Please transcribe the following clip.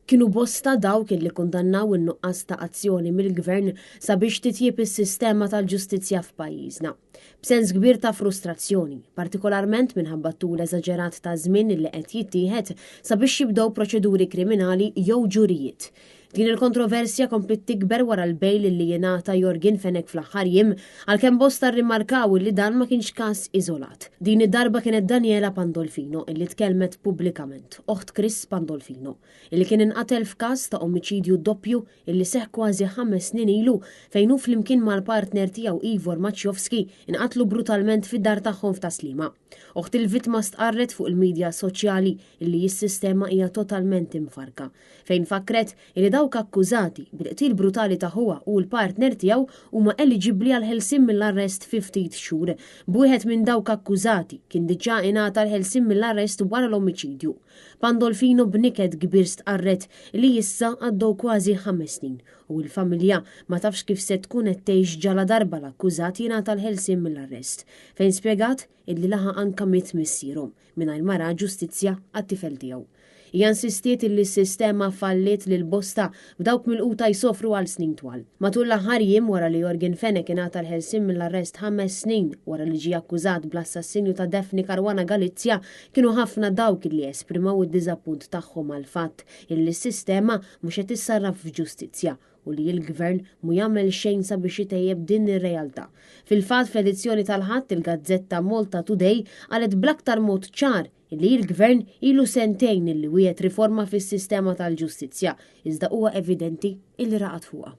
Kienu bosta dawk illi kundannaw in-nuqqas ta' azzjoni mill-Gvern sabiex titjieb is-sistema tal-ġustizzja f'pajjiżna. B'sens kbir ta' frustrazzjoni, partikolarment minħabba t-tul eżaġerat ta' żmien li qed jittieħed sabiex jibdew proċeduri kriminali jew ġurijiet. Din il-kontroversja kompliet tikber wara l-bail li jingħata Yorgen Fenech fl-aħħar jiem, għalkemm bosta rrimarkaw li dan ma kienx każ iżolat. Din id-darba kienet Daniela Pandolfino illi tkellmet pubblikament, oħt Chris Pandolfino, illi kien inqatel f'każ ta' omiċidju doppju illi seħħ kważi ħames snin ilu fejn hu flimkien mal-partner tiegħu Ivor Maciowski inqatlu brutalment fid-dar tagħhom f'Tas-Sliema. Oħt il-vittma stqarret fuq il-midja soċjali illi s-sistema hija totalment imfarrka, fejn fakkret illi dawk akkużati bil-qtil brutali ta' ħuha u l-partner tiegħu huma eliġibbli għall-ħelsien mill-arrest fi ftit xhur, b'wieħed minn dawk akkużati kien diġà ingħata l-ħelsien mill-arrest wara l-omiċidju. Pandolfino b'niket kbir stqarret li issa għaddew kważi ħames snin u l-familja ma tafx kif se tkun qed tgħix ġaladarba l-akkużat jingħata l-ħelsien mill-arrest, fejn spjegat illi laħaq anka miet missierhom mingħajr ma ra ġustizzja għat-tifel tiegħu. Hija insistiet illi s-sistema falliet lil bosta b'dawk milquta jsofru għal snin twal. Matul l-aħħar jiem wara li Yorgen Fenech ingħata l-ħelsien mill-arrest ħames snin wara li ġie akkużat bl-assassinju ta' Daphne Caruana Galizia, kienu ħafna dawk illi esprimaw id-diżappunt tagħhom għall-fatt illi s-sistema mhux qed issarraf f'ġustizzja u li l-Gvern mhu jagħmel xejn sabiex itejjeb din ir-realtà. Fil-fatt fl-edizzjoni tal-Ħadd il-gazzetta Malta Today qalet bl-aktar mod ċar illi l-Gvern ilu sentejn illi wiegħed riforma fis-sistema tal-ġustizzja iżda huwa evidenti illi raqad fuqha.